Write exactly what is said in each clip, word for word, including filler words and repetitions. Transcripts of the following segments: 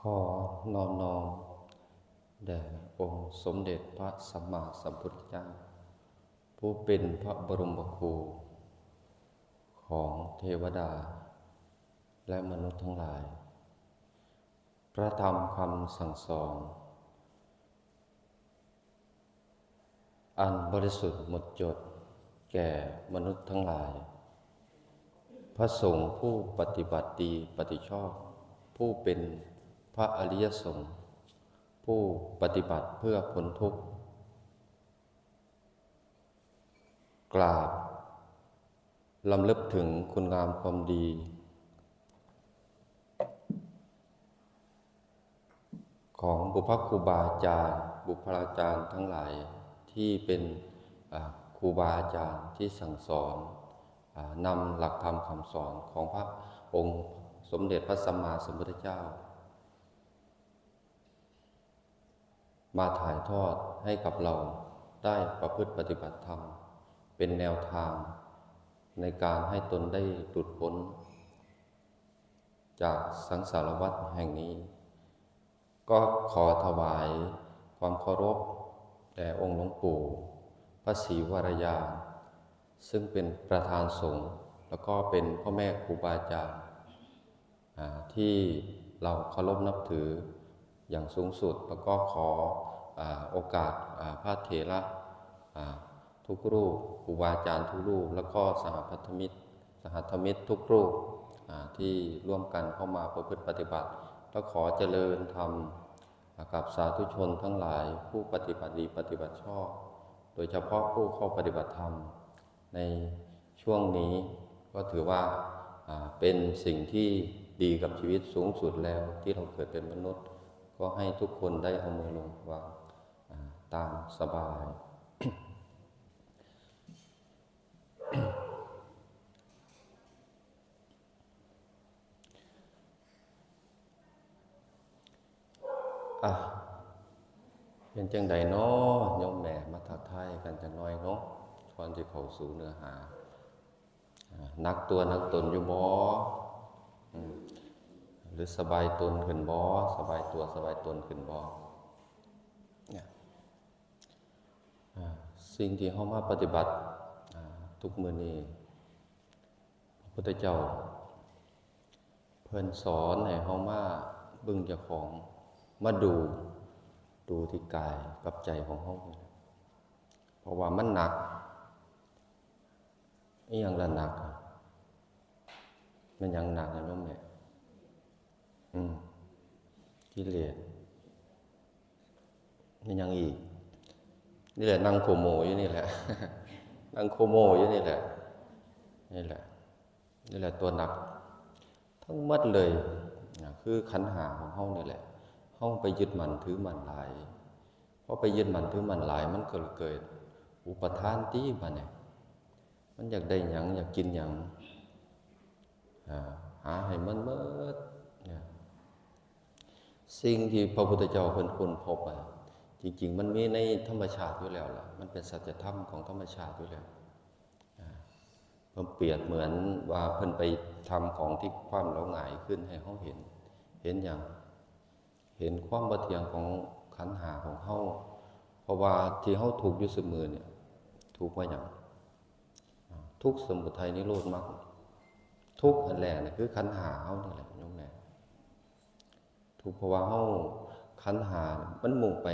ขอนอบน้อมแด่องค์สมเด็จพระสัมมาสัมพุทธเจ้า ผู้เป็นพระบรมครูของเทวดาและมนุษย์ทั้งหลาย พระธรรมคำสั่งสอน อันบริสุทธิ์หมดจดแก่มนุษย์ทั้งหลาย พระสงฆ์ผู้ปฏิบัติดีปฏิชอบ ผู้เป็นพระอริยสงฆ์ ผู้ปฏิบัติเพื่อพ้นทุกข์ กราบรำลึกถึงคุณงามความดี ของบุพครูบาอาจารย์ บุพคาจารย์ทั้งหลาย ที่เป็น อ่า ครูบาอาจารย์ที่สั่งสอน อ่า นำหลักธรรมคำสอนของพระองค์สมเด็จพระสัมมาสัมพุทธเจ้า มาถ่ายทอดให้กับเราได้ประพฤติปฏิบัติธรรม เป็นแนวทางในการให้ตนได้หลุดพ้น จากสังสารวัฏแห่งนี้ ก็ขอถวายความเคารพแด่องค์หลวงปู่พระศรีวรยา ซึ่งเป็นประธานสงฆ์ แล้วก็เป็นพ่อแม่ครูบาอาจารย์ อ่า ที่เราเคารพนับถืออย่างสูงสุด แล้วก็ขอ อ่า โอกาส อ่า พระเถระ อ่า ทุกรูป ครูบาอาจารย์ทุกรูป แล้วก็สหพันธมิตร สหธรรมิกทุกรูป อ่า ที่ร่วมกันเข้ามาประพฤติปฏิบัติ แล้วขอเจริญธรรม อ่า กับสาธุชนทั้งหลาย ผู้ปฏิบัติดีปฏิบัติชอบ โดยเฉพาะผู้เข้าปฏิบัติธรรมในช่วงนี้ ก็ถือว่า อ่า เป็นสิ่งที่ดีกับชีวิตสูงสุดแล้ว ที่เราเกิดเป็นมนุษย์ ก็ให้ทุกคนได้เอามือลงวาง อ่า ตามสบาย อ่ะ เป็นจังใดน้อ โยมแม่มาทักทายกันจักหน่อยเนาะ ก่อนสิเข้าสู่เนื้อหา อ่า หนักตัวหนักตนอยู่บ่ อืม หรือสบายตนขึ้นบ่ สบายตัวสบายตนขึ้นบ่ เนี่ย อ่า สิ่งที่เฮามาปฏิบัติ อ่า ทุกมื้อนี้ พระพุทธเจ้า เพิ่นสอนให้เฮามาเบิ่งเจ้าของ มาดู ดูที่กายกับใจของเฮา เพราะว่ามันหนัก อีหยังล่ะหนักอะ แม่นหยังหนักอะโยมแม่ อืม กิเลส แม่นหยังอีก นี่แหละนั่งโคโมอยู่นี่แหละ นั่งโคโมอยู่นี่แหละ นี่แหละ นี่แหละตัวหนัก ทั้งหมดเลยนะ คือขันธ์ห้าของเฮานี่แหละ เฮาไปยึดมั่นถือมั่นหลาย พอไปยึดมั่นถือมั่นหลาย มันก็เกิดอุปาทานติบัดเนี่ย มันอยากได้หยัง อยากกินหยัง อ่า หาให้มันหมดเนี่ย สิ่งที่พระพุทธเจ้าเพิ่นค้นพบอะ จริงๆ มันมีในธรรมชาติอยู่แล้วล่ะ มันเป็นสัจธรรมของธรรมชาติอยู่แล้ว อ่า เพิ่นเปรียบเหมือนว่าเพิ่นไปทำของที่คว่ำแล้วหงายขึ้นให้เฮาเห็น เห็นหยัง เห็นความบ่เที่ยงของขันธ์ห้าของเฮา เพราะว่าที่เฮาทุกข์อยู่ซุมื้อเนี่ย ทุกข์เพราะหยัง อ่า ทุกข์สมุทัยนิโรธมรรค ทุกข์อันแรกเนี่ยคือขันธ์ห้าเฮานี่แหละโยมแม่ ทุกข์เพราะว่าเฮาขันธ์ห้ามันมุ่งไป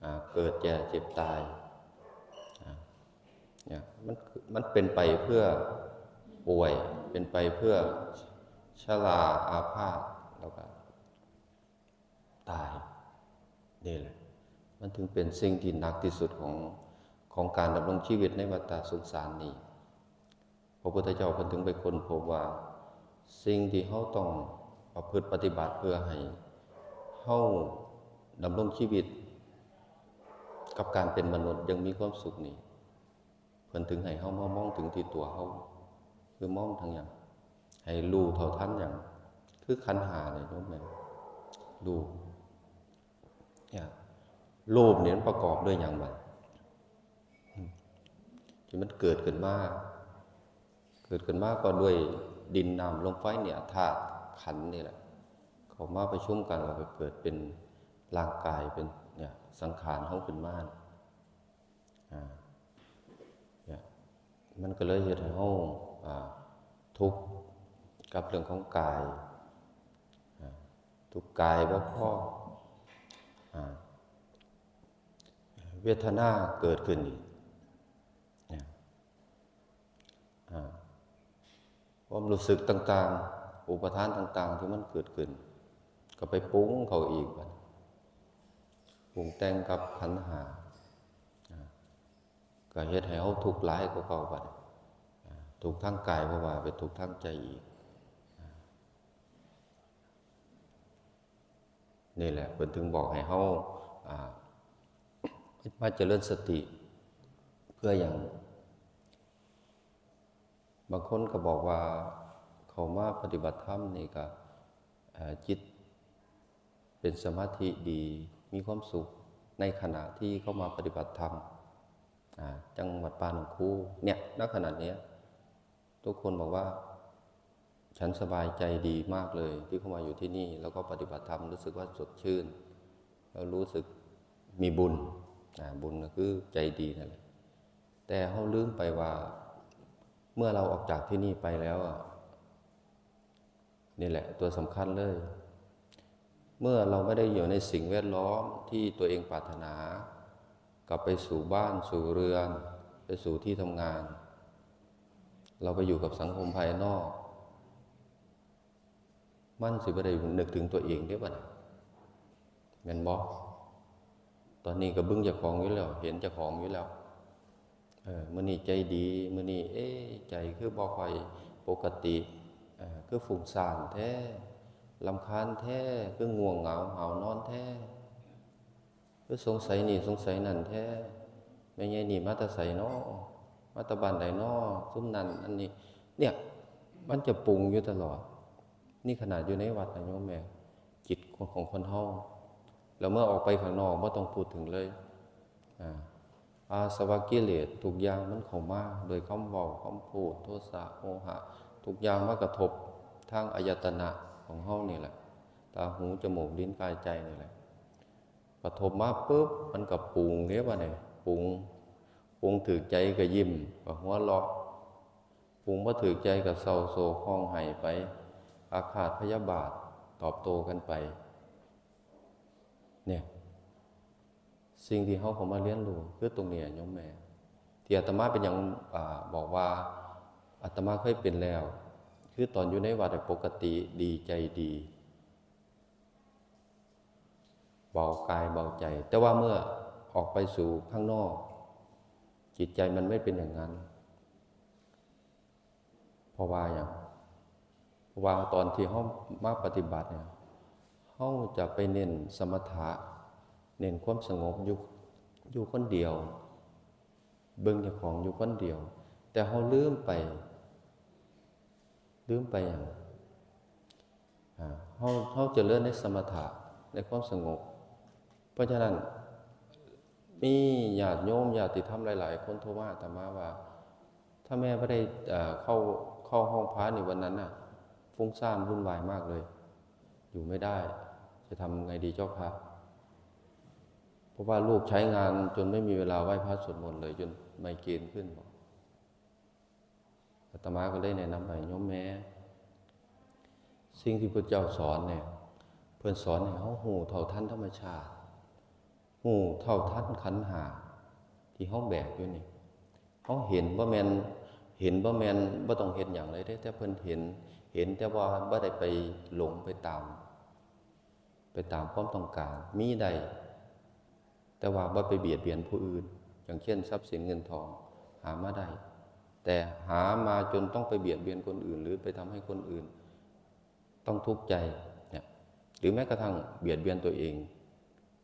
อ่า เกิดแก่เจ็บตาย อ่า เนี่ย มัน มันเป็นไปเพื่อป่วย เป็นไปเพื่อชราอาพาธ แล้วก็ตาย นี่แหละ มันถึงเป็นสิ่งที่หนักที่สุดของ ของการดำรงชีวิตในวัฏฏะสงสารนี้ พระพุทธเจ้าเพิ่นถึงไปค้นพบว่า สิ่งที่เฮาต้องประพฤติปฏิบัติเพื่อให้เฮาดำรงชีวิตกับการเป็นมนุษย์อย่างมีความสุขนี่ เพิ่นถึงให้เฮามามองถึงที่ตัวเฮา คือมองทางหยัง ให้รู้เท่าทันหยัง คือขันธ์ห้านี่โยมแม่ รู้ เนี่ย รูปนี่มันประกอบด้วยหยังบัด ที่มันเกิดขึ้นมา เกิดขึ้นมาก็ด้วยดินน้ำลมไฟเนี่ย ธาตุขันธ์นี่แหละ ก็ เขามาประชุมกันแล้วก็เกิดเป็นร่างกายเป็นเนี่ยสังขารเฮาขึ้นมา อ่า เนี่ย มันก็เลยเฮ็ดให้เฮา อ่า ทุกข์กับเรื่องของกาย อ่า ทุกข์กายบ่พอ อ่า เวทนาเกิดขึ้นอีก เนี่ย อ่า ความรู้สึกต่างๆ อุปาทานต่างๆ ที่มันเกิดขึ้น ก็ไปปรุงเขาอีกบัด ปรุงแต่งกับขันธ์ห้า อ่า ก็เฮ็ดให้เฮาทุกข์หลายกว่าเก่าบัด อ่า ทุกข์ทางกายบ่ว่า ไปทุกข์ทางใจอีก อ่า นี่แหละเพิ่นถึงบอกให้เฮา อ่า มาเจริญสติ เพื่อหยัง บางคนก็บอกว่าเขามาปฏิบัติธรรมนี่ก็ เอ่อ จิตเป็นสมาธิดี มีความสุขในขณะที่เขามาปฏิบัติธรรม อ่า จังหวัดป่าหนองคู เนี่ย ณ ขณะเนี้ย ทุกคนบอกว่า ฉันสบายใจดีมากเลยที่เข้ามาอยู่ที่นี่ แล้วก็ปฏิบัติธรรมรู้สึกว่าสดชื่น แล้วรู้สึกมีบุญ อ่า บุญก็คือใจดีนั่นแหละ แต่เฮาลืมไปว่า เมื่อเราออกจากที่นี่ไปแล้วอะ นี่แหละตัวสำคัญเลย เมื่อเราไม่ได้อยู่ในสิ่งแวดล้อมที่ตัวเองปรารถนา กลับไปสู่บ้านสู่เรือน ไปสู่ที่ทำงาน เราไปอยู่กับสังคมภายนอก มันสิบ่ได้นึกถึงตัวเองเด้บัดนี้ แม่นบ่ ตอนนี้ก็เบิ่งเจ้าของอยู่แล้ว เห็นเจ้าของอยู่แล้ว เออ มื้อนี้ใจดี มื้อนี้ เอ๊ะ ใจคือบ่ค่อยปกติ เออ คือฟุ้งซ่านแท้ รำคาญแท้ คือง่วงเหงาหาวนอนแท้ คือสงสัยนี่สงสัยนั่นแท้ แม่ใหญ่นี่มาแต่ไสน้อ มาแต่บ้านใดน้อ ซุมนั่นอันนี้ เนี่ย มันจะปรุงอยู่ตลอด นี่ขนาดอยู่ในวัดนะโยมแม่ จิตของคนเฮา แล้วเมื่อออกไปข้างนอกบ่ต้องพูดถึงเลย อ่า อาสวะกิเลสทุกอย่างมันเข้ามา โดยคำเว้า คำพูด โทสะ โมหะ ทุกอย่างมากระทบทางอายตนะของเฮานี่แหละ ตา หู จมูก ลิ้น กาย ใจนี่แหละ กระทบมาปุ๊บ มันก็ปรุงเด้บัดนี้ ปรุง ปรุงถืกใจก็ยิ้ม ก็หัวเราะ ปรุงบ่ถืกใจก็เศร้าโศกร้องไห้ไป อาฆาตพยาบาท ตอบโต้กันไป เนี่ย สิ่งที่เฮาเข้ามาเรียนรู้คือตรงนี้โยมแม่ ที่อาตมาเป็นหยัง อ่า บอกว่าอาตมาเคยเป็นแล้ว คือตอนอยู่ในวัดปกติดีใจดี เบากายเบาใจ แต่ว่าเมื่อออกไปสู่ข้างนอก จิตใจมันไม่เป็นอย่างนั้น เพราะว่าหยัง เพราะว่าตอนที่เฮามาปฏิบัติเนี่ย เฮาจะไปเน้นสมถะ เน้นความสงบอยู่ อยู่คนเดียว เบิ่งเจ้าของอยู่คนเดียว แต่เฮาลืมไป ลืมไปหยัง อ่า เฮา เฮาเจริญในสมถะ ในความสงบ เพราะฉะนั้น มีญาติโยมญาติธรรมหลายๆ คนโทรมาหาอาตมาว่า ถ้าแม่บ่ได้ เอ่อ เข้า เข้าห้องพระในวันนั้นน่ะ ฟุ้งซ่านวุ่นวายมากเลย อยู่ไม่ได้ จะทำไงดีเจ้าคะ เพราะว่าลูกใช้งานจนไม่มีเวลาไหว้พระสวดมนต์เลย จนไมเกรนขึ้น อาตมาก็เลยแนะนำให้โยมแม่ สิ่งที่พระเจ้าสอนเนี่ย เพิ่นสอนให้เฮาฮู้เท่าทันธรรมชาติ ฮู้เท่าทันขันธ์ห้าที่เฮาแบกอยู่นี่ เฮาเห็นบ่แม่น เห็นบ่แม่นบ่ต้องเฮ็ดหยังเลยเด้ แต่เพิ่นเห็น เห็นแต่ว่าบ่ได้ไปหลงไปตาม ไปตามความต้องการ มีได้ แต่ว่าบ่ไปเบียดเบียนผู้อื่น อย่างเช่นทรัพย์สินเงินทอง หามาได้ แต่หามาจนต้องไปเบียดเบียนคนอื่น หรือไปทำให้คนอื่นต้องทุกข์ใจเนี่ย หรือแม้กระทั่งเบียดเบียนตัวเอง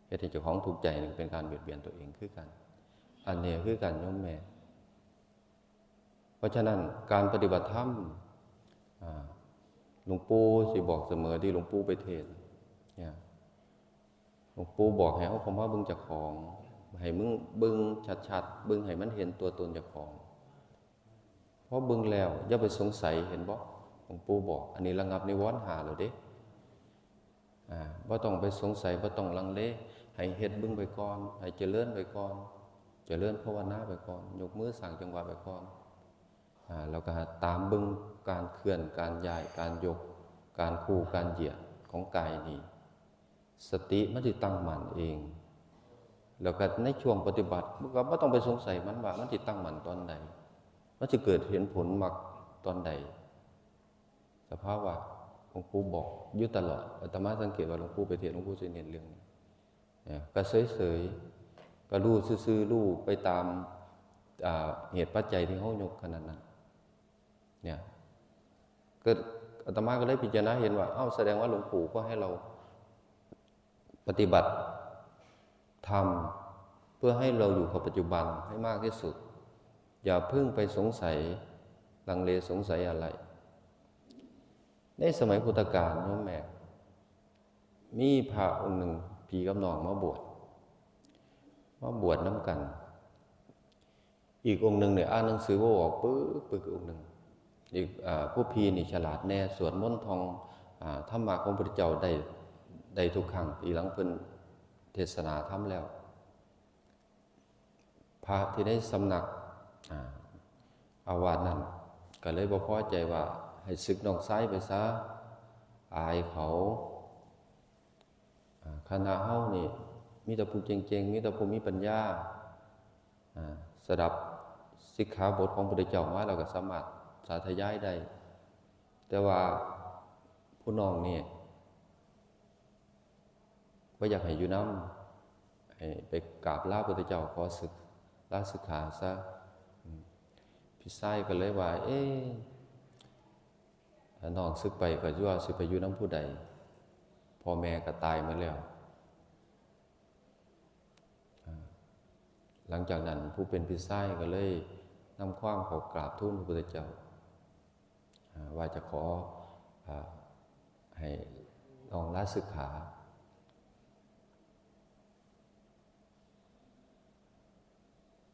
เฮ็ดให้เจ้าของทุกข์ใจนี่เป็นการเบียดเบียนตัวเองคือกัน อันนี้คือกันโยมแม่ เพราะฉะนั้นการปฏิบัติธรรม อ่า หลวงปู่สิบอกเสมอที่หลวงปู่ไปเทศน์เนี่ย หลวงปู่บอกให้เฮาเข้ามาเบิ่งเจ้าของ ให้มึงเบิ่งชัดๆ เบิ่งให้มันเห็นตัวตนเจ้าของ พอเบิ่งแล้วอย่าไปสงสัย เห็นบ่ หลวงปู่บอก อันนี้ระงับนิวรณ์ห้าแล้วเด้ อ่า บ่ต้องไปสงสัย บ่ต้องลังเล ให้เฮ็ดเบิ่งไปก่อน ให้เจริญไปก่อน เจริญภาวนาไปก่อน ยกมือสร้างจังหวะไปก่อน อ่า แล้วก็ตามเบิ่งการเคลื่อน การย้าย การยก การคู่ การเหยียดของกายนี่ สติมันสิตั้งมั่นเอง แล้วก็ในช่วงปฏิบัติ มันก็บ่ต้องไปสงสัยมันว่ามันสิตั้งมั่นตอนใด มันสิเกิดเห็นผลมรรคตอนใด สภาวะหลวงปู่บอกอยู่ตลอด อาตมาสังเกตว่าหลวงปู่ไปเทศน์ หลวงปู่สิเน้นเรื่องนี้ เนี่ย ก็เฉยๆ ก็รู้ซื่อๆ รู้ไปตาม อ่า เหตุปัจจัยที่เฮายกขนาดนั้น เนี่ย ก็อาตมาก็เลยพิจารณาเห็นว่า เอ้า แสดงว่าหลวงปู่ก็ให้เราปฏิบัติธรรม เพื่อให้เราอยู่กับปัจจุบันให้มากที่สุด อย่าเพิ่งไปสงสัย ลังเลสงสัยอะไร ในสมัยพุทธกาล โยมแม่ มีพระองค์หนึ่ง พี่กับน้องมาบวช มาบวชนำกัน อีกองค์หนึ่งเนี่ยอ่านหนังสือบ่ออก ปึกปึกองค์หนึ่ง อีก อ่า ผู้พี่นี่ฉลาดแน่ สวดมนต์ท่อง อ่า ธรรมะของพระพุทธเจ้าได้ ได้ทุกครั้ง ทีหลังเพิ่นเทศนาธรรมแล้ว พระที่ในสำนัก อ่า อาวาสนั้น ก็เลยบ่พอใจว่าให้สึกน้องชายไปซะ อายเขา อ่า คณะเฮานี่มีแต่ผู้เก่งๆ มีแต่ผู้มีปัญญา อ่า สดับสิกขาบทของพระพุทธเจ้ามาแล้วก็สามารถสาธยายได้ แต่ว่าผู้น้องนี่ บ่อยากให้อยู่นำ ให้ไปกราบลาพระพุทธเจ้า ขอสึก ลาสิกขาซะ อืม พี่ชายก็เลยว่า เอ๊ะ น้องสึกไปก็สิว่าสิไปอยู่นำผู้ใด พ่อแม่ก็ตายหมดแล้ว อ่า หลังจากนั้นผู้เป็นพี่ชายก็เลยนำความเข้ากราบทูลพระพุทธเจ้า อ่า ว่าจะขอ อ่า ให้น้องลาสิกขา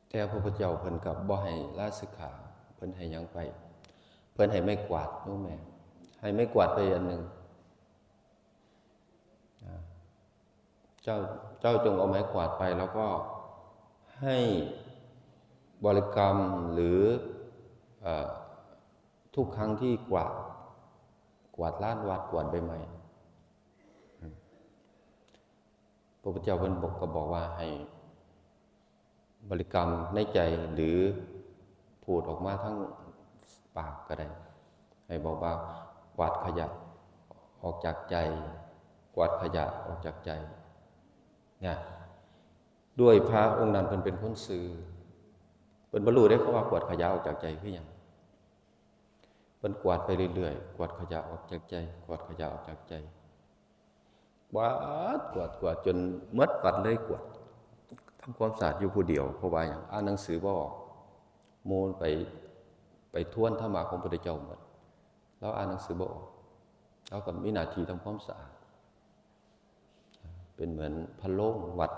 แต่พระพุทธเจ้าเพิ่นก็บ่ให้ลาสิกขา เพิ่นให้หยังไป เพิ่นให้ไม้กวาด โยมแม่ ให้ไม้กวาดไปอันหนึ่ง อ่า เจ้า เจ้าจงเอาไม้กวาดไป แล้วก็ให้บริกรรมหรือ เอ่อ ทุกครั้งที่กวาด กวาดลานวัด กวาดใบไม้ พระพุทธเจ้าเพิ่นบอก ก็บอกว่าให้บริกรรมในใจหรือพูดออกมาทางปากก็ได้ ให้บอกว่า กวาดขยะออกจากใจ กวาดขยะออกจากใจ เนี่ย ด้วยพระองค์นั้นเพิ่นเป็นคนซื่อ เพิ่นบ่รู้เด้ เขาว่ากวาดขยะออกจากใจคือหยัง เพิ่นกวาดไปเรื่อยๆ กวาดขยะออกจากใจ กวาดขยะออกจากใจ กวาด กวาด กวาดจนหมดวัดเลย กวาดทำความสะอาดอยู่ผู้เดียว เพราะว่าหยัง อ่านหนังสือบ่ออก หมู่ไป ไปทวนธรรมะของพระพุทธเจ้าหมด ลาวอ่านหนังสือบ่ออก ลาวก็มีหน้าที่ทำความสะอาด เป็นเหมือนพระโล่งวัด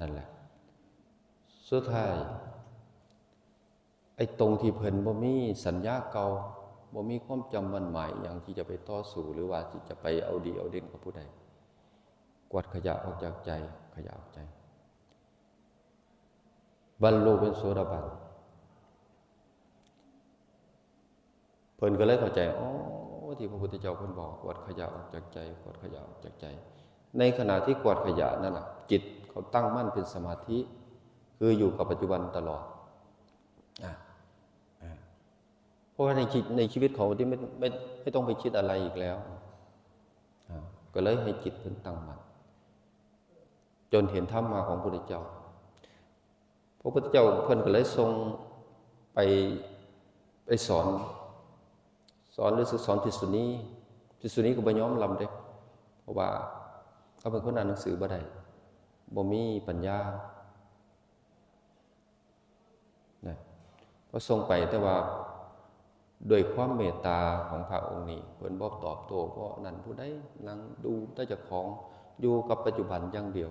นั่นแหละ สุดท้าย ไอ้ตรงที่เพิ่นบ่มีสัญญาเก่า บ่มีความจำมั่นหมายอิหยังที่จะไปต่อสู้ หรือว่าที่จะไปเอาดีเอาเด่นกับผู้ใด กวาดขยะออกจากใจ ขยะออกใจ บรรลุเป็นโสดาบัน เพิ่นก็เลยเข้าใจ อ๋อ ที่พระพุทธเจ้าเพิ่นบอก กวาดขยะออกจากใจ กวาดขยะออกจากใจ ในขณะที่กวาดขยะนั่นน่ะ จิตเขาตั้งมั่นเป็นสมาธิ คืออยู่กับปัจจุบันตลอด อ่ะ อ่ะ เพราะว่าในชี- ในชีวิตเขาที่ไม่- ไม่- ไม่ต้องไปคิดอะไรอีกแล้ว อ่ะ ก็เลยให้จิตเพิ่นตั้งมั่น จนเห็นธรรมะของพระพุทธเจ้า พระพุทธเจ้าเพิ่นก็เลยส่งไป- ไปสอน สอน หรือสอนภิกษุณี ภิกษุณีก็บ่ยอมรับเด้ เพราะว่าเขาเป็นคนอ่านหนังสือบ่ได้ บ่มีปัญญา นะ ก็ส่งไป แต่ว่าด้วยความเมตตาของพระองค์นี้ เพิ่นบ่ตอบโต้ เพราะนั่นผู้ใด นั่งดูแต่เจ้าของ อยู่กับปัจจุบันอย่างเดียว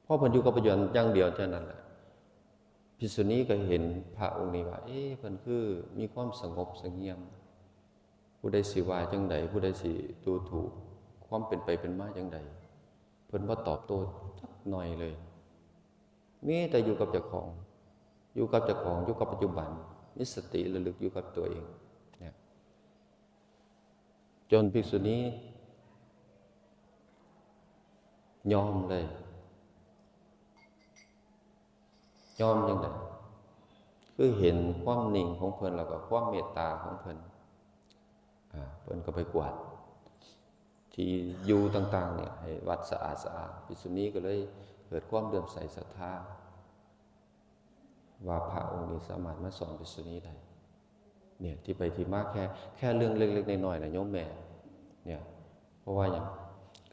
พอเพิ่นอยู่กับปัจจุบันอย่างเดียวเท่านั้นแหละ ภิกษุณีก็เห็นพระองค์นี้ว่า เอ๊ะ เพิ่นคือมีความสงบเสงี่ยม ผู้ใดสิว่าจั่งใด ผู้ใดสิดูถูกความเป็นไปเป็นมาจั่งใด เพิ่นบ่ตอบโต้จักหน่อยเลย มีแต่อยู่กับเจ้าของ อยู่กับเจ้าของ อยู่กับปัจจุบัน มีสติระลึกอยู่กับตัวเองเนี่ย จนภิกษุณียอมเลย ยอมจั่งใด คือเห็นความนิ่งของเพิ่น แล้วก็ความเมตตาของเพิ่น อ่า เพิ่นก็ไปกวาด ที่อยู่ต่างๆเนี่ย ให้วัดสะอาดสะอ้าน ภิกษุณีก็เลยเกิดความเลื่อมใสศรัทธา ว่าพระองค์นี้สามารถมาสอนภิกษุณีได้ เนี่ย ที่ไปที่มาแค่ แค่เรื่องเล็กๆน้อยๆนะโยมแม่ เนี่ย เพราะว่าหยัง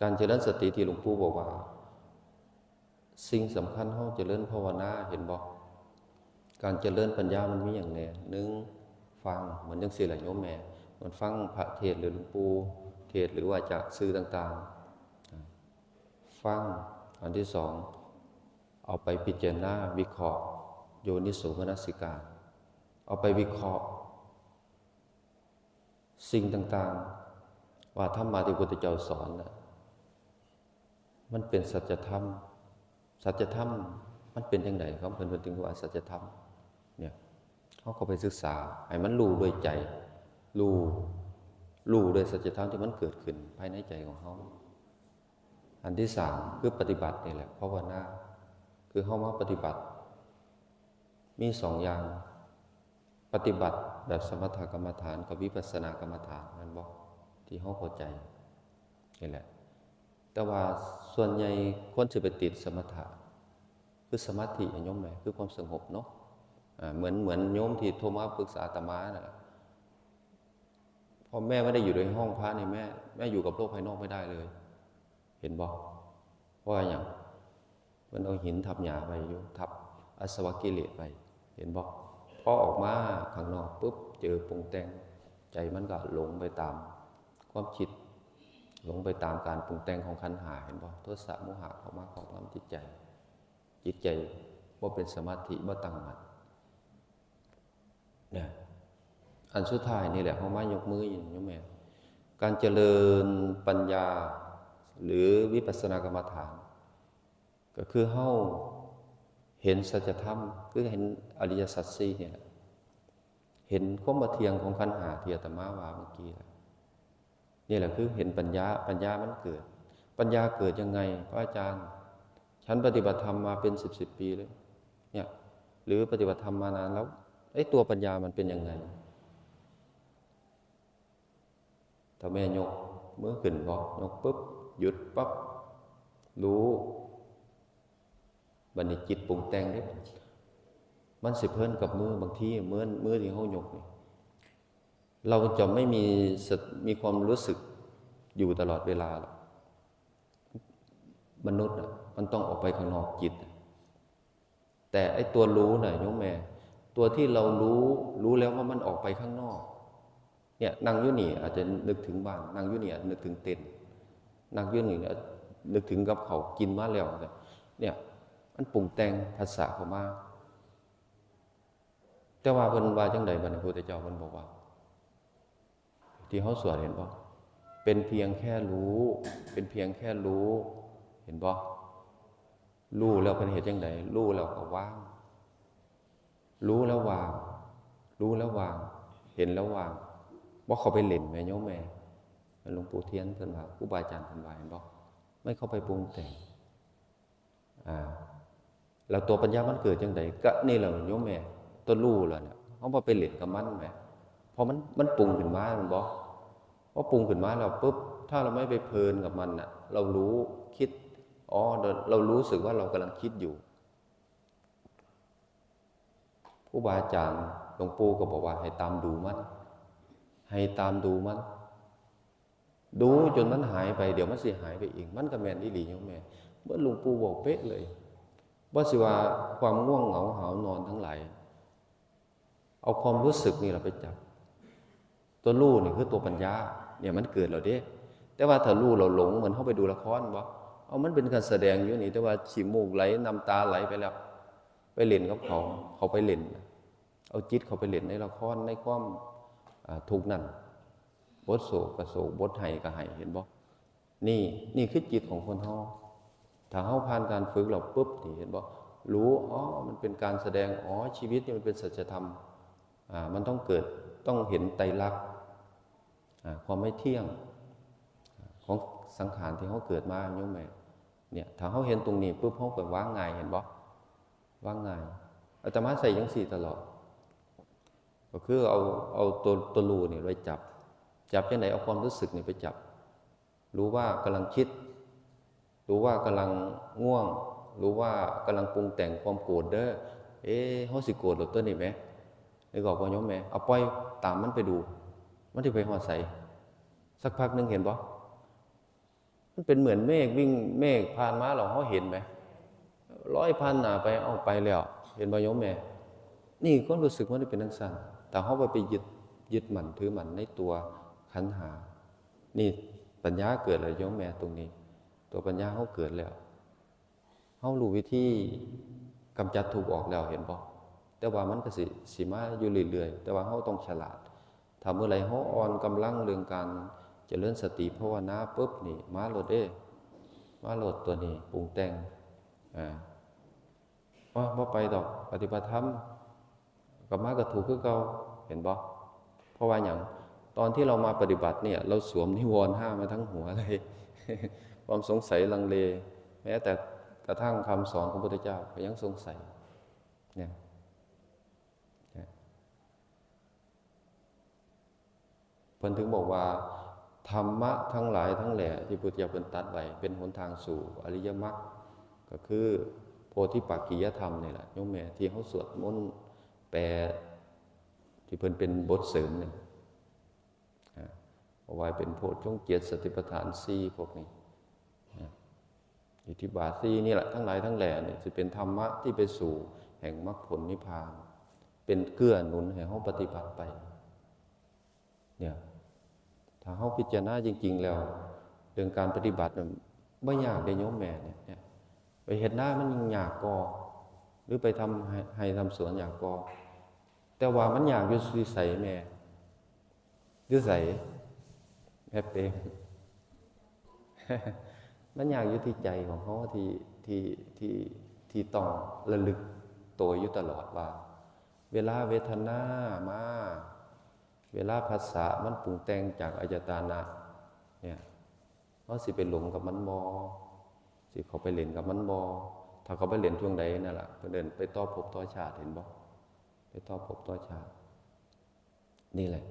การเจริญสติที่หลวงปู่บอกว่า สิ่งสำคัญเฮาเจริญภาวนา เห็นบ่ การเจริญปัญญามันมีหยังแหน่ หนึ่ง ฟัง เหมือนจั่งซี้แหละโยมแม่ มันฟังพระเทศน์หรือหลวงปู่เทศน์ หรือว่าจากสื่อต่างๆ ฟัง อันที่สอง เอาไปพิจารณาวิเคราะห์ โยนิโสมนสิการ เอาไปวิเคราะห์ สิ่งต่างๆ ว่าธรรมะที่พุทธเจ้าสอนน่ะ มันเป็นสัจธรรม สัจธรรมมันเป็นจั่งใดครับ เพิ่น เพิ่นถึงว่าสัจธรรม เนี่ย เฮาก็ไปศึกษาให้มันรู้ด้วยใจ รู้ รู้ด้วยสัจธรรมที่มันเกิดขึ้นภายในใจของเฮา อันที่สาม คือปฏิบัตินี่แหละ ภาวนา คือเฮามาปฏิบัติ มีสองอย่าง ปฏิบัติแบบสมถกรรมฐานกับวิปัสสนากรรมฐาน แม่นบ่ ที่เฮาเข้าใจนี่แหละ แต่ว่าส่วนใหญ่คนสิไปติดสมถะ คือสมาธิอะโยมแม่ คือความสงบเนาะ อ่า เหมือน เหมือนโยมที่โทรมาปรึกษาอาตมานั่นแหละ พอแม่ไม่ได้อยู่ในห้องพระนี่ แม่ แม่อยู่กับโลกภายนอกไม่ได้เลย เห็นบ่ เพราะว่าหยัง เพิ่นเอาหินทับหญ้าไว้อยู่ ทับอาสวะกิเลสไว้ เห็นบ่ พอออกมาข้างนอกปุ๊บ เจอปรุงแต่ง ใจมันก็หลงไปตามความคิด หลงไปตามการปรุงแต่งของขันธ์ห้า เห็นบ่ โทสะโมหะเข้ามาครอบงำจิตใจ จิตใจบ่เป็นสมาธิ บ่ตั้งมั่น นะ อันสุดท้ายนี่แหละ เฮามายกมืออยู่ โยมแม่ การเจริญปัญญา หรือวิปัสสนากรรมฐาน ก็คือเฮาเห็นสัจธรรม คือเห็นอริยสัจสี่นี่แหละ เห็นความบ่เที่ยงของขันธ์ห้าที่อาตมาว่าเมื่อกี้แหละ นี่แหละคือเห็นปัญญา ปัญญามันเกิด ปัญญาเกิดยังไง พระอาจารย์ ฉันปฏิบัติธรรมมาเป็นสิบสิบปีเลย เนี่ย หรือปฏิบัติธรรมมานานแล้ว ไอ้ตัวปัญญามันเป็นยังไง ถ้าแม่ยกมือขึ้นบ่ ยกปุ๊บ หยุดปั๊บ รู้ บัดนี้จิตปรุงแต่งเด้ มันสิเพลินกับมือ บางทีมือ มือที่เฮายกนี่ เราจะไม่มีสติ มีความรู้สึกอยู่ตลอดเวลาหรอก มนุษย์อะ มันต้องออกไปข้างนอกจิตอะ แต่ไอ้ตัวรู้น่ะโยมแม่ ตัวที่เรารู้ รู้แล้วว่ามันออกไปข้างนอก เนี่ย นั่งอยู่นี่อาจจะนึกถึงบ้าน นั่งอยู่นี่อาจนึกถึงเต็นท์ นั่งอยู่นี่อาจนึกถึงกับข้าวกินมาแล้ว เนี่ย มันปรุงแต่งผัสสะเข้ามา แต่ว่าเพิ่นว่าจั่งใดบัดนี้ พุทธเจ้าเพิ่นบอกว่า ที่เฮาสวดเห็นบ่ เป็นเพียงแค่รู้ เป็นเพียงแค่รู้ เห็นบ่ รู้แล้วเพิ่นเฮ็ดจั่งใด รู้แล้วก็วาง รู้แล้ววาง รู้แล้ววาง เห็นแล้ววาง บ่เข้าไปเล่นแม่โยมแม่ หลวงปู่เทียนเพิ่นว่า ครูบาอาจารย์เพิ่นว่า เห็นบ่ ไม่เข้าไปปรุงแต่ง อ่า แล้วตัวปัญญามันเกิดจั่งใด ก็นี่แหละโยมแม่ ตัวรู้แล้วเนี่ย เฮาบ่ไปเล่นกับมันแหม เพราะมัน มันปรุงขึ้นมา แม่นบ่ พอปรุงขึ้นมาแล้วปุ๊บ ถ้าเราไม่ไปเพลินกับมันน่ะ เรารู้ คิด อ๋อ เรา เรารู้สึกว่าเรากำลังคิดอยู่ ครูบาอาจารย์ หลวงปู่ก็บอกว่าให้ตามดูมัน ให้ตามดูมัน ดูจนมันหายไป เดี๋ยวมันสิหายไปเอง มันก็แม่นอีหลีโยมแม่ เหมือนหลวงปู่บอกเป๊ะเลย บ่สิว่าความง่วงเหงาหาวนอนทั้งหลาย เอาความรู้สึกนี่แหละไปจับ ตัวรู้นี่คือตัวปัญญา เนี่ยมันเกิดแล้วเด้ แต่ว่าถ้ารู้แล้วหลง เหมือนเฮาไปดูละครบ่ เอามันเป็นการแสดงอยู่นี่ แต่ว่าขี้มูกไหล น้ำตาไหลไปแล้ว ไปเล่นกับเขา เขาไปเล่น เอาจิตเขาไปเล่นในละคร ในความ อ่า ทุกข์นั่น บทโศกก็โศก บทไห้ก็ไห้ เห็นบ่? นี่ นี่คือจิตของคนเฮา ถ้าเฮาผ่านการฝึกแล้วปุ๊บ นี่ เห็นบ่? รู้ อ๋อ มันเป็นการแสดง อ๋อ ชีวิตนี่มันเป็นสัจธรรม อ่า มันต้องเกิด ต้องเห็นไตรลักษณ์ อ่า ความไม่เที่ยง ของสังขารที่เฮาเกิดมา โยมแม่ เนี่ย ถ้าเฮาเห็นตรงนี้ปุ๊บ เฮาก็วางง่าย เห็นบ่? วางง่าย อาตมาใส่จั่งซี้ตลอด ก็คือเอา เอาตัว ตัวรู้นี่ไว้จับ จับจั่งใด? เอาความรู้สึกนี่ไปจับ รู้ว่ากำลังคิด รู้ว่ากำลังง่วง รู้ว่ากำลังปรุงแต่งความโกรธเด้อ เอ๊ะ เฮาสิโกรธแล้วตัวนี้แหม นึกออกบ่โยมแม่? เอาปล่อยตามมันไปดู มันสิไปฮอดไส สักพักหนึ่ง เห็นบ่? มันเป็นเหมือนเมฆวิ่ง เมฆผ่านมาแล้วเฮาเห็นไหม? ลอยผ่านหน้าไป เอาไปแล้ว เห็นบ่โยมแม่? นี่ความรู้สึกมันเป็นจั่งซั้น ถ้าเฮาไป ไปยึด ยึดมั่นถือมั่นในตัวขันธ์ห้า นี่ปัญญาเกิดแล้วโยมแม่ ตรงนี้ ตัวปัญญาเฮาเกิดแล้ว เฮารู้วิธีกำจัดทุกข์ออกแล้ว เห็นบ่? แต่ว่ามันก็สิ สิมาอยู่เรื่อยๆ แต่ว่าเฮาต้องฉลาด ถ้าเมื่อไหร่เฮาอ่อนกำลังเรื่องการเจริญสติภาวนาปุ๊บนี่ มาโลดเด้ มาโลดตัวนี้ ปรุงแต่ง อ่า บ่ บ่ไปดอก ปฏิบัติธรรม กลับมาก็ถูกคือเก่า เห็นบ่? เพราะว่าหยัง? ตอนที่เรามาปฏิบัติเนี่ย เราสวมนิวรณ์ห้ามาทั้งหัวเลย ความสงสัยลังเล แม้แต่กระทั่งคำสอนของพระพุทธเจ้าก็ยังสงสัย เนี่ย เนี่ย เพิ่นถึงบอกว่า ธรรมะทั้งหลายทั้งแหล่ที่พุทธเจ้าเพิ่นตรัสไว้ เป็นหนทางสู่อริยมรรค ก็คือโพธิปักขิยธรรมนี่แหละ โยมแม่ ที่เฮาสวดมนต์แปล ที่เพิ่นเป็นบทเสริมเนี่ย อ่า เอาไว้เป็นโพชฌงค์เจ็ด สติปัฏฐานสี่ พวกนี้ อ่า อิทธิบาทสี่นี่แหละ ทั้งหลายทั้งแหล่นี่ สิเป็นธรรมะที่ไปสู่แห่งมรรคผลนิพพาน เป็นเกื้อหนุนให้เฮาปฏิบัติไป เนี่ย ถ้าเฮาพิจารณาจริงๆ แล้ว เรื่องการปฏิบัติน่ะบ่ยากเด้โยมแม่ เนี่ย เนี่ย ไปเฮ็ดนามันยิ่งยากกว่า หรือไปทำไร่ ไร่ทำสวนยากกว่า แต่ว่ามันยากอยู่ที่ไสแม่ อยู่ไส แม่เปง มันยากอยู่ที่ใจของเฮา ที่ ที่ ที่ ที่ต้องระลึกตัวอยู่ตลอดว่า เวลาเวทนามา เวลาผัสสะมันปรุงแต่งจากอายตนะเนี่ย เฮาสิไปหลงกับมันบ่ สิเข้าไปเล่นกับมันบ่ ถ้าเข้าไปเล่นช่วงใดนั่นล่ะ เพิ่นเอิ้นไปต่อภพต่อชาติ เห็นบ่ ไปต่อภพต่อชาติ นี่แหละ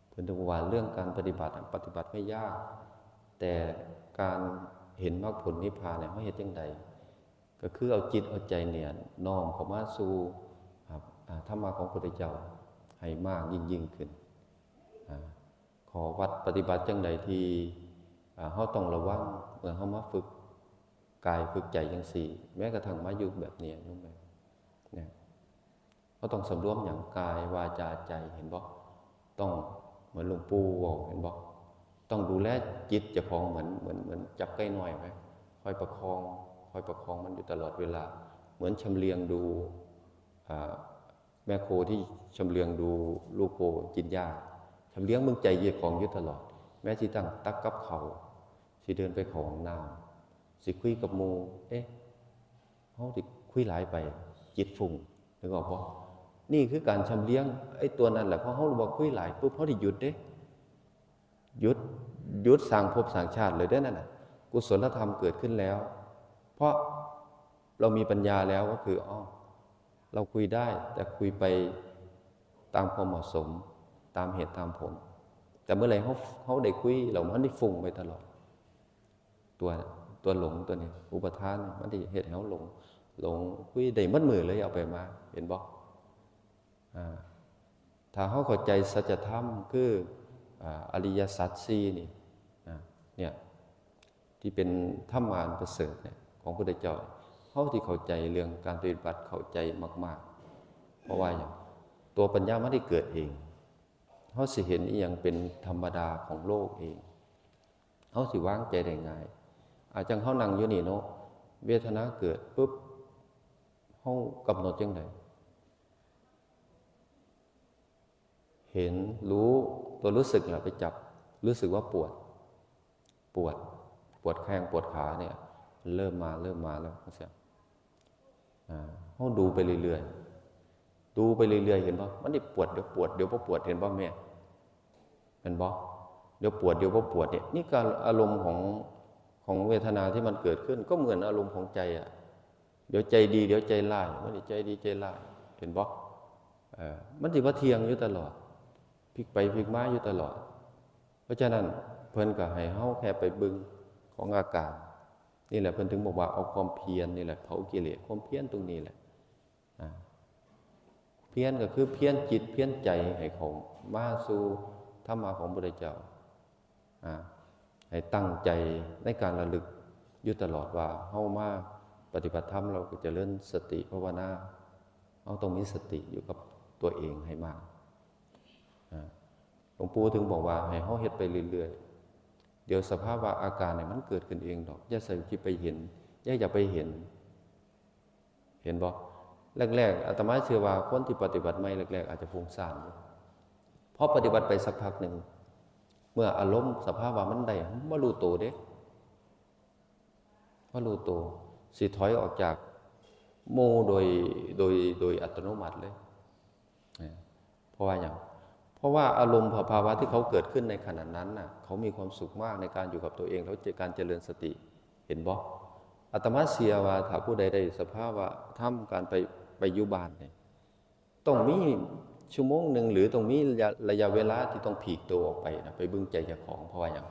เพิ่นถึงว่าเรื่องการปฏิบัติอะ ปฏิบัติไม่ยาก แต่การเห็นมรรคผลนิพพานเนี่ย เฮาเฮ็ดจั่งใด ก็คือเอาจิตเอาใจเนี่ย น้อมเข้ามาสู่ อ่า อ่า ธรรมะของพระพุทธเจ้าให้มากยิ่งๆ ขึ้น อ่า ข้อวัดปฏิบัติจั่งใดที่ อ่า เฮาต้องระวัง เมื่อเฮามาฝึกกายฝึกใจจั่งซี้ แม้กระทั่งมาอยู่แบบนี้ โยมแม่ เนี่ย เฮาต้องสำรวมหยัง กาย วาจา ใจ เห็นบ่ ต้องเหมือนหลวงปู่เว้า เห็นบ่ ต้องดูแลจิตเจ้าของเหมือน เหมือน เหมือนจับไก่น้อยไว้ คอยประคอง คอยประคองมันอยู่ตลอดเวลา เหมือนชำเลืองดู อ่า แม่โคที่ชำเลืองดูลูกโคกินหญ้า ชำเลืองเบิ่งใจเจ้าของอยู่ตลอด แม้สิตั้งตักกับข้าว สิเดินไปเข้าห้องน้ำ สิคุยกับหมู่ เอ๊ะ เฮาสิคุยหลายไป จิตฟุ้ง นึกออกบ่ นี่คือการชำเลือง ไอ้ตัวนั้นแหละ พอเฮารู้ว่าคุยหลายปุ๊บ เฮาสิหยุดเด้ หยุด หยุดสร้างภพสร้างชาติเลยเด้อนั่นน่ะ กุศลธรรมเกิดขึ้นแล้ว เพราะเรามีปัญญาแล้วก็คือ อ้อ เราคุยได้ แต่คุยไปตามความเหมาะสม ตามเหตุตามผล แต่เมื่อไหร่เฮา เฮาได้คุย แล้วมันได้ฟุ้งไปตลอด ตัว ตัวหลงตัวนี้ อุปาทานมันสิเฮ็ดให้เฮาหลง หลงคุยได้หมดมื้อเลย เอาไปมา เห็นบ่ อ่า ถ้าเฮาเข้าใจสัจธรรม คือ อ่า อริยสัจสี่นี่ อ่า เนี่ย ที่เป็นธรรมะอันประเสริฐเนี่ย ของพุทธเจ้า เฮาสิเข้าใจเรื่องการปฏิบัติ เข้าใจมากๆ เพราะว่าหยัง ตัวปัญญามันสิเกิดเอง เฮาสิเห็นอิหยังเป็นธรรมดาของโลกเอง เฮาสิวางใจได้ง่าย อาจั่งเฮานั่งอยู่นี่เนาะ เวทนาเกิดปุ๊บ เฮากำหนดจั่งใด เห็น รู้ ตัวรู้สึกน่ะไปจับ รู้สึกว่าปวด ปวด ปวดแข้งปวดขาเนี่ย มันเริ่มมา เริ่มมาแล้วจั่งซี้ อ่า เฮาดูไปเรื่อยๆ ดูไปเรื่อยๆ เห็นบ่ มันได้ปวด เดี๋ยวปวด เดี๋ยวบ่ปวด เห็นบ่แม่ เห็นบ่ เดี๋ยวปวด เดี๋ยวบ่ปวดเนี่ย นี่ก็อารมณ์ของ ของเวทนาที่มันเกิดขึ้น ก็เหมือนอารมณ์ของใจอะ เดี๋ยวใจดี เดี๋ยวใจร้าย มันสิใจดีใจร้าย เห็นบ่ เออ มันสิบ่เที่ยงอยู่ตลอด พลิกไปพลิกมาอยู่ตลอด เพราะฉะนั้นเพิ่นก็ให้เฮาแค่ไปเบิ่งของอาการ นี่แหละเพิ่นถึงบอกว่าเอาความเพียรนี่แหละเผากิเลส ความเพียรตรงนี้แหละ อ่า เพียรก็คือเพียรจิตเพียรใจให้เข้ามาสู่ธรรมะของพระพุทธเจ้า อ่า ให้ตั้งใจในการระลึกอยู่ตลอดว่าเฮามาปฏิบัติธรรม เราก็เจริญสติภาวนา เฮาต้องมีสติอยู่กับตัวเองให้มาก อ่า หลวงปู่ถึงบอกว่าให้เฮาเฮ็ดไปเรื่อยๆ เดี๋ยวสภาวะอาการเนี่ยมันเกิดขึ้นเองดอก อย่าใส่จิตไปเห็น อย่า อย่าไปเห็น เห็นบ่ แรกๆ อาตมาเชื่อว่าคนที่ปฏิบัติใหม่แรกๆ อาจจะฟุ้งซ่านอยู่ พอปฏิบัติไปสักพักหนึ่ง เมื่ออารมณ์สภาวะมันได้ มารู้ตัวเด้ มารู้ตัว สิถอยออกจากหมู่โดย โดย โดยอัตโนมัติเลย เออ เพราะว่าหยัง เพราะว่าอารมณ์สภาวะที่เขาเกิดขึ้นในขณะนั้นน่ะ เขามีความสุขมากในการอยู่กับตัวเอง แล้วการเจริญสติ เห็นบ่ อาตมาเชื่อว่าถ้าผู้ใดได้สภาวะธรรมการไป ไปอยู่บ้านนี่ ต้องมีชั่วโมงหนึ่ง หรือต้องมีระยะ ระยะเวลาที่ต้องผีกตัวออกไปนะ ไปเบิ่งใจเจ้าของ เพราะว่าหยัง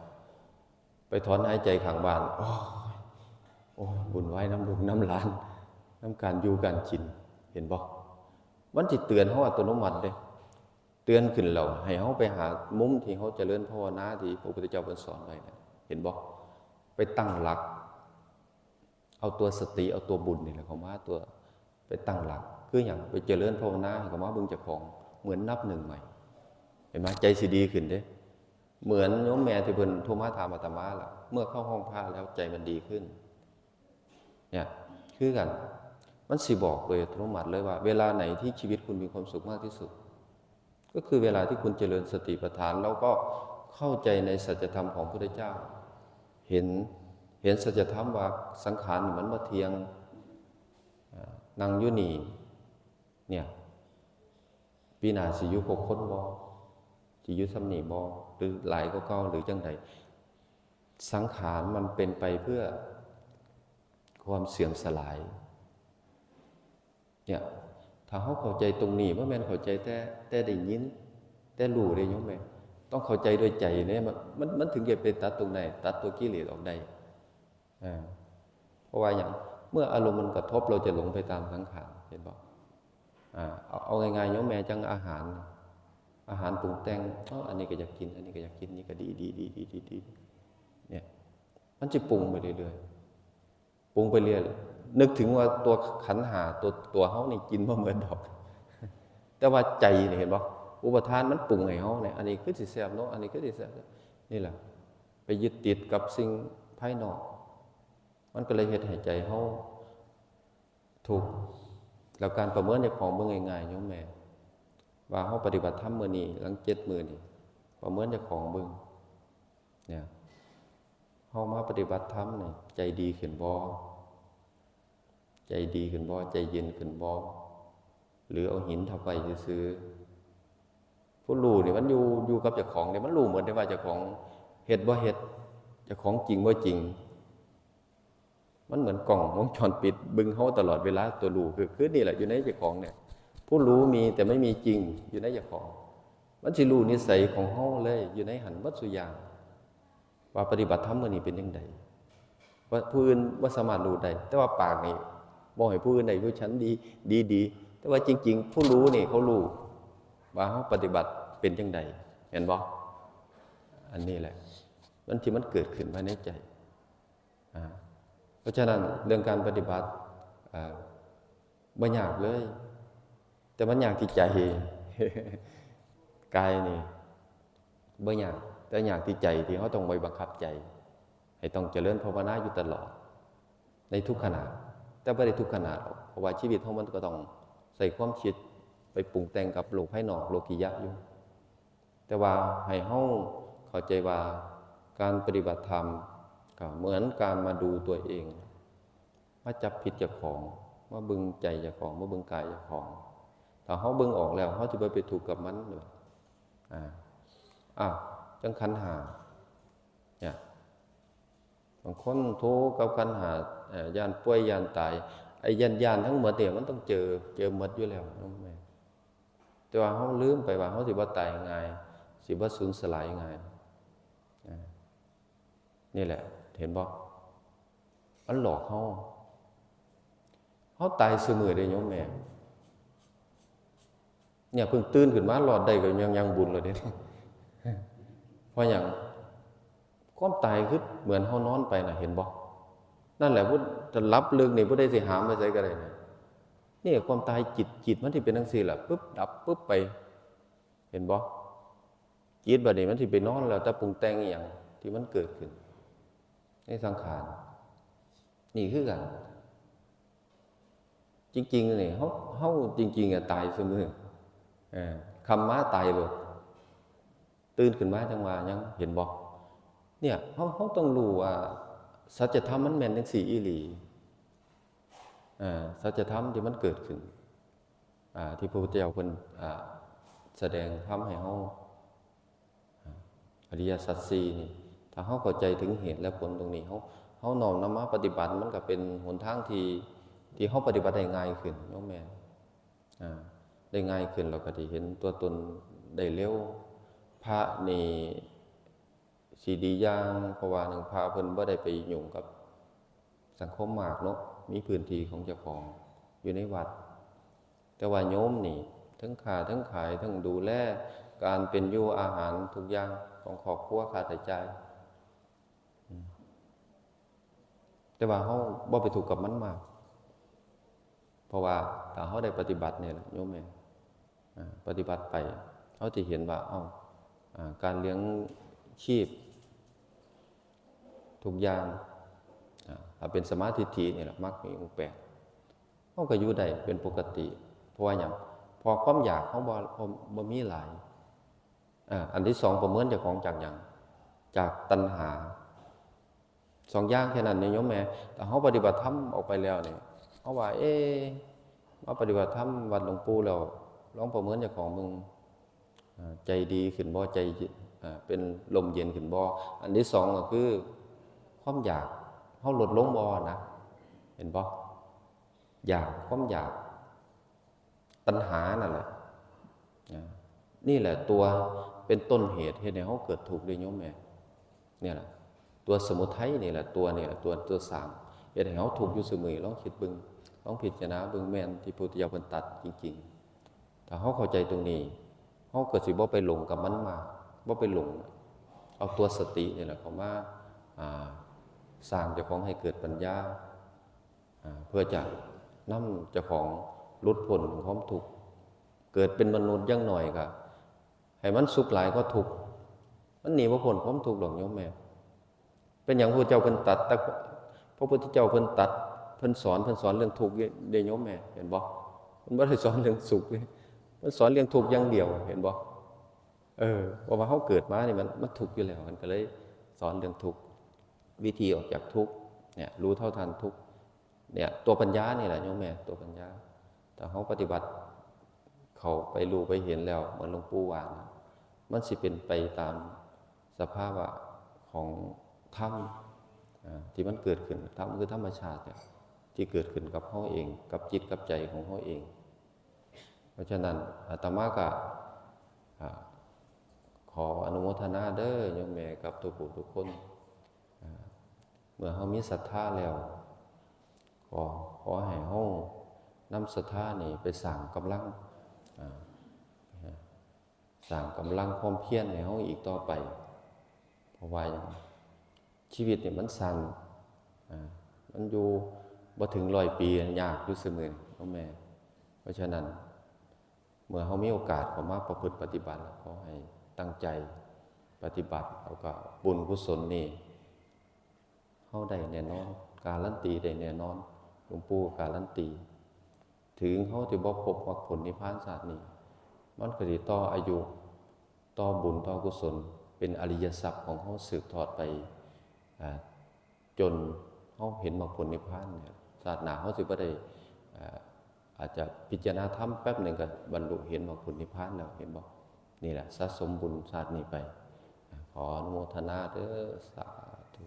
ไปถอนหายใจข้างบ้าน โอ้ย โอ้ย วุ่นวายนำลูกนำหลาน นำการอยู่การกิน เห็นบ่ มันสิเตือนเฮาอัตโนมัติเด้ เตือนขึ้นแล้ว ให้เฮาไปหามุมที่เฮาเจริญภาวนาที่พระพุทธเจ้าเพิ่นสอนไว้นะ เห็นบ่ ไปตั้งหลัก เอาตัวสติ เอาตัวบุญนี่แหละเข้ามาตัว ไปตั้งหลัก คือหยัง ไปเจริญภาวนาให้เข้ามาเบิ่งเจ้าของ เหมือนนับหนึ่งใหม่ เห็นไหม ใจสิดีขึ้นเด้ เหมือนโยมแม่ที่เพิ่นโทรมาถามอาตมาล่ะ เมื่อเข้าห้องพระแล้วใจมันดีขึ้น เนี่ย คือกัน มันสิบอกโดยอัตโนมัติเลยว่า เวลาไหนที่ชีวิตคุณมีความสุขมากที่สุด ก็คือเวลาที่คุณเจริญสติปัฏฐาน แล้วก็เข้าใจในสัจธรรมของพระพุทธเจ้า เห็น เห็นสัจธรรมว่าสังขารนี่มันบ่เที่ยง อ่า นั่งอยู่นี่ เนี่ย ปีหน้าสิอยู่ครบคนบ่ สิอยู่ส่ำนี้บ่ หรือหลายกว่าเก่า หรือจั่งใด สังขารมันเป็นไปเพื่อความเสื่อมสลาย เนี่ย ถ้าเฮาเข้าใจตรงนี้ บ่แม่นเข้าใจแต่ แต่ได้ยิน แต่รู้เด้โยมแม่ ต้องเข้าใจด้วยใจเนี่ย มัน มัน มันถึงจะไปตัดตรงไหน ตัดตัวกิเลสออกได้ อ่า เพราะว่าหยัง เมื่ออารมณ์มันกระทบ เราจะหลงไปตามสังขาร เห็นบ่ อ่า เอา เอาง่ายๆ โยมแม่ จั่งอาหาร อาหารปรุงแต่ง เอ้า อันนี้ก็อยากกิน อันนี้ก็อยากกิน นี่ก็ดี ดี เนี่ย มันสิปรุงไปเรื่อยๆ ปรุงไปเรื่อย นึกถึงว่าตัวขันธ์ห้า ตัว ตัวเฮานี่กินบ่หมดดอก แต่ว่าใจนี่ เห็นบ่ อุปาทานมันปรุงให้เฮาเนี่ย อันนี้คือสิแซ่บเนาะ อันนี้คือสิแซ่บ นี่แหละ ไปยึดติดกับสิ่งภายนอก มันก็เลยเฮ็ดให้ใจเฮาทุกข์ แล้วการประเมินเจ้าของเบิ่งง่ายๆ โยมแม่ ว่าเฮาปฏิบัติธรรมมื้อนี้ หลังเจ็ดมื้อนี่ ประเมินเจ้าของเบิ่ง เนี่ย เฮามาปฏิบัติธรรมนี่ ใจดีขึ้นบ่ ใจดีขึ้นบ่ ใจเย็นขึ้นบ่ หรือเอาหินทับไว้ซื่อๆ ผู้รู้นี่มันอยู่ อยู่กับเจ้าของเนี่ย มันรู้หมดเลยว่าเจ้าของเฮ็ดบ่เฮ็ด เจ้าของจริงบ่จริง มันเหมือนกล้องวงจรปิดเบิ่งเฮาตลอดเวลา ตัวรู้คือ คือนี่แหละอยู่ในเจ้าของเนี่ย ผู้รู้มีแต่ไม่มีจริงอยู่ในเจ้าของ มันสิรู้นิสัยของเฮาเลย อยู่ในหั้นหมดซุอย่าง ว่าปฏิบัติธรรมมื้อนี้เป็นจั่งใด ว่าผู้อื่นบ่สามารถรู้ได้ แต่ว่าปากนี่บอกให้ผู้อื่นได้ ผู้ฉันดี ดี ดี แต่ว่าจริงๆ ผู้รู้นี่เขารู้ว่าเฮาปฏิบัติเป็นจั่งใด เห็นบ่ อันนี้แหละ มันที่มันเกิดขึ้นภายในใจ อ่า เพราะฉะนั้นเรื่องการปฏิบัติ อ่า บ่ยากเลย แต่มันยากที่ใจ กายนี่บ่ยาก แต่ยากที่ใจที่เฮาต้องไปบังคับใจ ให้ต้องเจริญภาวนาอยู่ตลอด ในทุกขณะ แต่บ่ได้ทุกขณะหรอก เพราะว่าชีวิตเฮามันก็ต้องใส่ความคิดไปปรุงแต่งกับโลกภายนอก โลกิยะอยู่ แต่ว่าให้เฮา เข้าใจว่าการปฏิบัติธรรมก็เหมือนการมาดูตัวเอง มาจับผิดเจ้าของ มาเบิ่งใจเจ้าของ มาเบิ่งกายเจ้าของ ถ้าเฮาเบิ่งออกแล้ว เฮาสิบ่ไปทุกข์กับมัน อ่า อ้าว จั่งขันธ์ห้า เนี่ย บางคนทุกข์กับขันธ์ห้า เอ่อ ย้านป่วย ย้านตาย ไอ้ย้านๆ ทั้งหมดเนี่ย มันต้องเจอ เจอหมดอยู่แล้ว แต่ว่าเฮาลืมไปว่าเฮาสิบ่ตายง่าย สิบ่สูญสลายง่าย อ่า นี่แหละ เห็นบ่ มันหลอกเฮา เฮาตายซุมื้อเด้โยมแม่ เนี่ยเพิ่งตื่นขึ้นมารอดได้ก็ยัง ยังบุญแล้วเด้ เพราะหยัง ความตายคือเหมือนเฮานอนไปน่ะ เห็นบ่ นั่นแหละ พุทธ ถ้าหลับลึกนี่ ผู้ใดสิหามไปไสก็ได้นะ นี่ความตายจิต จิตมันสิเป็นจั่งซี้ล่ะ ปึ๊บ ดับปึ๊บไป เห็นบ่ จิตบัดนี้มันสิไปนอนแล้วแต่ปรุงแต่งอีหยังที่มันเกิดขึ้น ในสังขาร นี่คือกัน จริงๆ นี่ เฮา เฮาจริงๆ อะ ตายซุมื้อ เออ ค่ำมาตายโลด ตื่นขึ้นมาจั่งว่ายัง เห็นบ่ เนี่ย เฮา เฮาต้องรู้ว่า สัจธรรมมันแม่นจั่งซี้อีหลี อ่า สัจธรรมที่มันเกิดขึ้น อ่า ที่พระพุทธเจ้าเพิ่น อ่า แสดงธรรมให้เฮา อ่า อริยสัจสี่นี่ ถ้าเฮาเข้าใจถึงเหตุและผลตรงนี้ เฮา เฮาน้อมนำมาปฏิบัติ มันก็เป็นหนทางที่ ที่เฮาปฏิบัติได้ง่ายขึ้น โยมแม่ อ่า ได้ง่ายขึ้น แล้วก็สิเห็นตัวตนได้เร็ว พระนี่ สิดีอย่าง เพราะว่าหนึ่ง พระเพิ่นบ่ได้ไปยุ่งกับสังคมมากเนาะ มีพื้นที่ของเจ้าของอยู่ในวัด แต่ว่าโยมนี่ ทั้งค้า ทั้งขาย ทั้งดูแลการเป็นอยู่อาหารทุกอย่างของครอบครัว ค่าใช้จ่าย อืม แต่ว่าเฮาบ่ไปทุกข์กับมันมาก เพราะว่าถ้าเฮาได้ปฏิบัตินี่แหละโยมแม่ อ่า ปฏิบัติไป เฮาสิเห็นว่า เอ้า อ่า การเลี้ยงชีพทุกอย่าง อ่า ถ้าเป็นสัมมาทิฏฐินี่แหละ มรรคมีองค์แปด เฮาก็อยู่ได้เป็นปกติ เพราะว่าหยัง เพราะความอยากเฮาบ่ บ่ บ่มีหลาย อ่า อันที่สอง ประเมินเจ้าของจากหยัง จากตัณหา สองอย่างแค่นั้นเนี่ยโยมแม่ แต่เฮาปฏิบัติธรรมออกไปแล้วเนี่ย เฮาว่า เอ๊ะ มาปฏิบัติธรรมวัดหลวงปู่แล้ว ลองประเมินเจ้าของมึง อ่า ใจดีขึ้นบ่ ใจเย็น อ่า เป็นลมเย็นขึ้นบ่ อันที่สองก็คือ ความอยาก เฮาลดลงบ่นะ เห็นบ่ อยาก ความอยาก ตัณหานั่นแหละ อ่า นี่แหละตัวเป็นต้นเหตุเฮ็ดให้เฮาเกิดทุกข์เด้โยมแม่ เนี่ยแหละ ตัวสมุทัยนี่แหละ ตัวนี่แหละ ตัว ตัวสร้าง เฮ็ดให้เฮาทุกข์อยู่ซุมื้อ ลองคิดเบิ่ง ลองพิจารณาเบิ่ง แม่นที่พระพุทธเจ้าเพิ่นตรัสจริงๆ ถ้าเฮาเข้าใจตรงนี้ เฮาก็สิบ่ไปหลงกับมันมาก บ่ไปหลง เอาตัวสตินี่แหละเข้ามา อ่า สร้างเจ้าของให้เกิดปัญญา อ่า เพื่อจะนำเจ้าของหลุดพ้นของความทุกข์ เกิดเป็นมนุษย์อย่างน้อยก็ ให้มันสุขหลายกว่าทุกข์ มันหนีบ่พ้นความทุกข์ดอกโยมแม่ เป็นหยังพระพุทธเจ้าเพิ่นตรัส แต่พระพุทธเจ้าเพิ่นตรัส เพิ่นสอน เพิ่นสอนเรื่องทุกข์เด้โยมแม่ เห็นบ่ เพิ่นบ่ได้สอนเรื่องสุขเด้ เพิ่นสอนเรื่องทุกข์อย่างเดียว เห็นบ่ เออ เพราะว่าเฮาเกิดมานี่มัน มันทุกข์อยู่แล้ว เพิ่นก็เลยสอนเรื่องทุกข์ วิธีออกจากทุกข์เนี่ย รู้เท่าทันทุกข์ เนี่ย ตัวปัญญานี่แหละโยมแม่ ตัวปัญญา ถ้าเฮาปฏิบัติเข้าไปรู้ไปเห็นแล้ว เหมือนหลวงปู่ว่านะ มันสิเป็นไปตามสภาวะของธรรม อ่า ที่มันเกิดขึ้น ธรรมคือธรรมชาติเนี่ย ที่เกิดขึ้นกับเฮาเอง กับจิตกับใจของเฮาเอง เพราะฉะนั้นอาตมาก็ อ่า ขออนุโมทนาเด้อโยมแม่กับทุกผู้ทุกคน อ่า เมื่อเฮามีศรัทธาแล้ว ขอ ขอให้เฮานำศรัทธานี่ไปสร้างกำลัง อ่า สร้างกำลังความเพียรให้เฮาอีกต่อไป เพราะว่าหยัง ชีวิตนี่มันสั้น อ่า มันอยู่บ่ถึงร้อยปี ยากอยู่ซุมื้อนี้โยมแม่ เพราะฉะนั้น เมื่อเฮามีโอกาสเข้ามาประพฤติปฏิบัติ ขอให้ตั้งใจปฏิบัติ แล้วก็บุญกุศลนี่ เฮาได้แน่นอน การันตีได้แน่นอน หลวงปู่การันตี ถึงเฮาสิบ่พบมรรคผลนิพพานชาตินี้ มันก็สิต่ออายุ ต่อบุญ ต่อกุศล เป็นอริยทรัพย์ของเฮาสืบทอดไป อ่า จนเฮาเห็นมรรคผลนิพพานเนี่ย ชาติหน้าเฮาสิบ่ได้ อ่า อาจจะพิจารณาธรรมแป๊บหนึ่งก็บรรลุเห็นมรรคผลนิพพานแล้ว เห็นบ่ นี่แหละสะสมบุญชาตินี้ไป ขออนุโมทนาเด้อ สาธุ